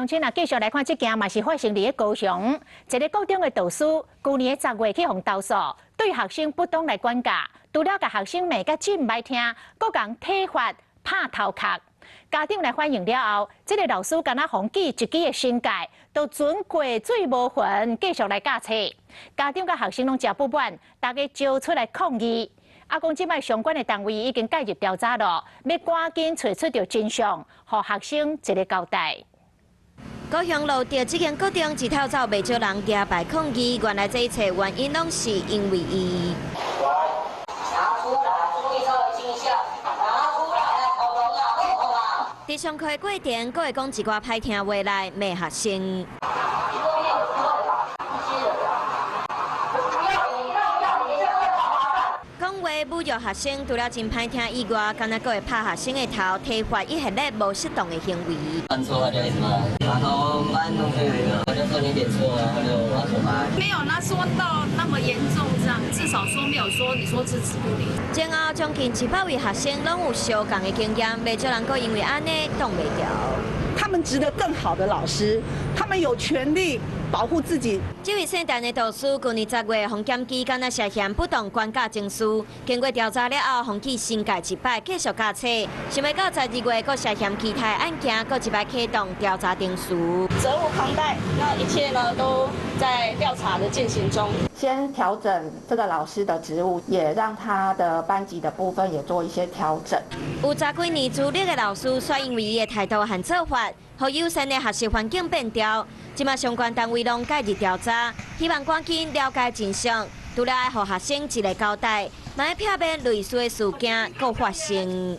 鄉親啊，繼續來看這件嘛是發生佇咧高雄，一个高中的導師，舊年的10月去予投訴，對學生不當來管教，除了共學生罵甲真䆀聽，閣共體罰拍頭殼。家長來反映了後，這个老師敢若予記一支的懲戒，就準過水無痕，繼續來教冊。家長佮學生攏誠不滿，大家招出來抗議。啊，講這擺相關的單位已經介入調查囉，欲趕緊揣出著真相，予學生一个交代。高雄蘆竹這間高中一透早袂少人舉牌抗議，原來這一切原因攏是因為伊。拿出來，注意稍微靜一下，拿出來，恐龍啊，恐龍啊！佇上課的過程，閣會講一寡歹聽話來罵學生。講話侮辱學生，除了真歹聽以外，敢若閣會拍學生的頭，體罰一系列無適當的行為。犯錯就一直罵，然後班同學有一個，就說你點錯，然後就我處罰。沒有，那說到那麼嚴重這樣，至少說沒有說你說置之不理。前後將近100位學生攏有相仝的經驗，袂少人閣因為按呢擋袂牢。他們值得更好的老師，他們有權利保護自己。這位姓陳的導師，舊年10月予檢舉，敢若涉嫌不當管教情事，經過調查了後，予記懲戒一擺，繼續教冊。想袂到12月，閣涉嫌其他案件，閣一擺啟動調查程序。責無旁貸，那一切呢都在調查的進行中。先調整這個老師的職務，也讓他的班級的部分也做一些調整。有十幾年資歷的老師，卻因為伊的態度和做法，予友善的學習環境變調。這馬相關單位攏介入調查，希望趕緊了解真相，除了愛予學生一个交代，嘛欲避免類似的事件閣發生。